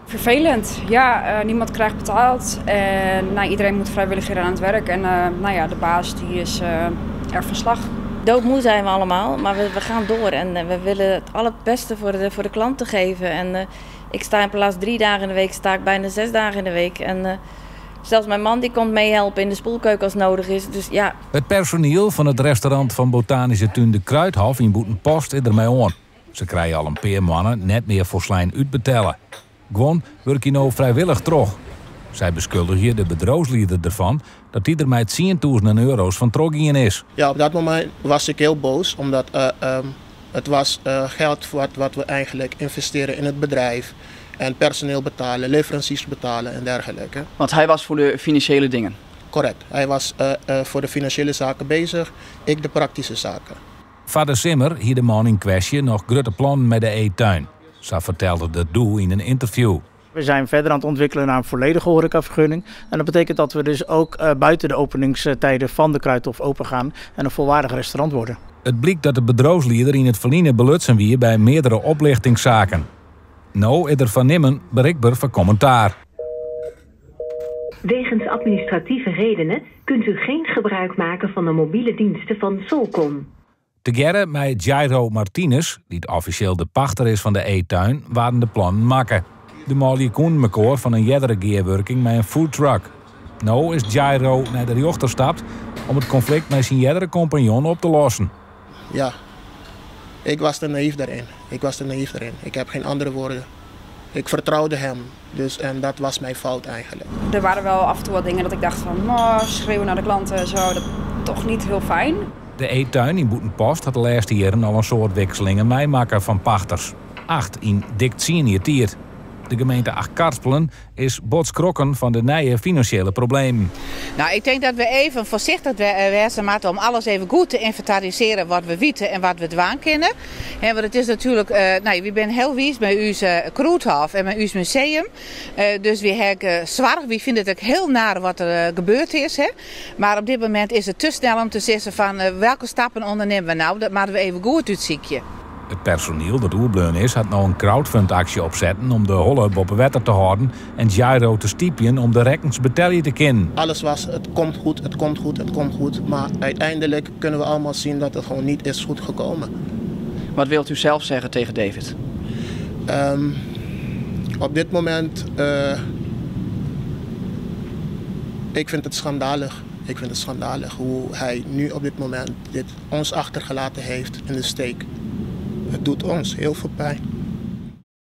Vervelend, ja, niemand krijgt betaald en nou, iedereen moet vrijwillig hier aan het werk en nou ja, de baas die is erg van slag. Doodmoe zijn we allemaal, maar we gaan door en we willen het allerbeste voor de klanten geven. En ik sta in plaats 3 dagen in de week, sta ik bijna 6 dagen in de week. En zelfs mijn man die komt meehelpen in de spoelkeuken als nodig is. Dus ja. It personiel fan it restaurant fan Botanyske Tún De Kruidhof yn Bûtenpost is dermei oan. Se krije al in pear moanne net mear folslein útbetelle. Guon wurkje no frijwillich troch. Sy beskuldigje de bedriuwslieder derfan dat dy der mei tsientûzenen euro's fan trochgien is. Ja, op dat moment was ik heel boos, omdat het was geld wat we eigenlijk investeren in het bedrijf. En personeel betalen, leveranciers betalen en dergelijke. Want hij was voor de financiële dingen? Correct. Hij was voor de financiële zaken bezig, ik de praktische zaken. Foar de simmer hie de man yn kwestje noch grutte plannen mei de eettuin. Sa fertelde er doe yn in ynterview. We zijn verder aan het ontwikkelen naar een volledige horecavergunning. En dat betekent dat we dus ook buiten de openingstijden van de Kruidhof open gaan en een volwaardig restaurant worden. It blykt dat de bedriuwslieder yn it ferline belutsen wie by meardere oplichtingssaken. No is er fan nimmen berikber foar kommentaar. Wegens administratieve redenen kunt u geen gebruik maken van de mobiele diensten van Solcon. Tegearre mei Jairo Martinez, dy't offisjeel de pachter is fan de eettuin, waarden de plannen makke. De manlju kennen mekoar fan in eardere gearwurking mei in foodtruck. No is Jairo nei de rjochter stapt om it konflikt mei syn eardere kompanjon op te lossen. Ja, ik was te naïef daarin. Ik was te naïef daarin. Ik heb geen andere woorden. Ik vertrouwde hem, dus, en dat was mijn fout eigenlijk. Er waren wel af en toe wat dingen dat ik dacht van, oh, schreeuwen naar de klanten en zo, dat toch niet heel fijn. De eettuin yn Bûtenpost hat de lêste jierren al in soad wikselingen meimakke fan pachters. Acht yn dik 10 jier tiid. De gemeente Achtkarspelen is bot skrokken fan de nije finansjele problemen. Nou, ik denk dat we even foarsichtich wêze moatte om alles even goed te ynventariseren wat we witte en wat we dwaan kinne. En want it is natuerlik, nou, wy binne hiel wiis mei ús Krûdhôf en mei ús museum. Dus wy hawwe soarch, wy fine it ek hiel naar wat der gebeurd is. Hè. Mar op dit momint is it te snel om te sizzen fan welke stappen ûndernimme we no. Dat moatte we even goed útsykje. It personiel dat oerbleaun is, hat no in crowdfund-aksje opsetten om de holle boppe wetter te hâlden en Jairo te stypjen om de rekkens betelje te kinnen. Alles was, het komt goed, het komt goed, het komt goed. Maar uiteindelijk kunnen we allemaal zien dat het gewoon niet is goed gekomen. Wat wilt u zelf zeggen tegen David? Op dit moment, ik vind het schandalig. Ik vind het schandalig hoe hij nu op dit moment dit ons achtergelaten heeft in de steek. Het doet ons heel veel pijn.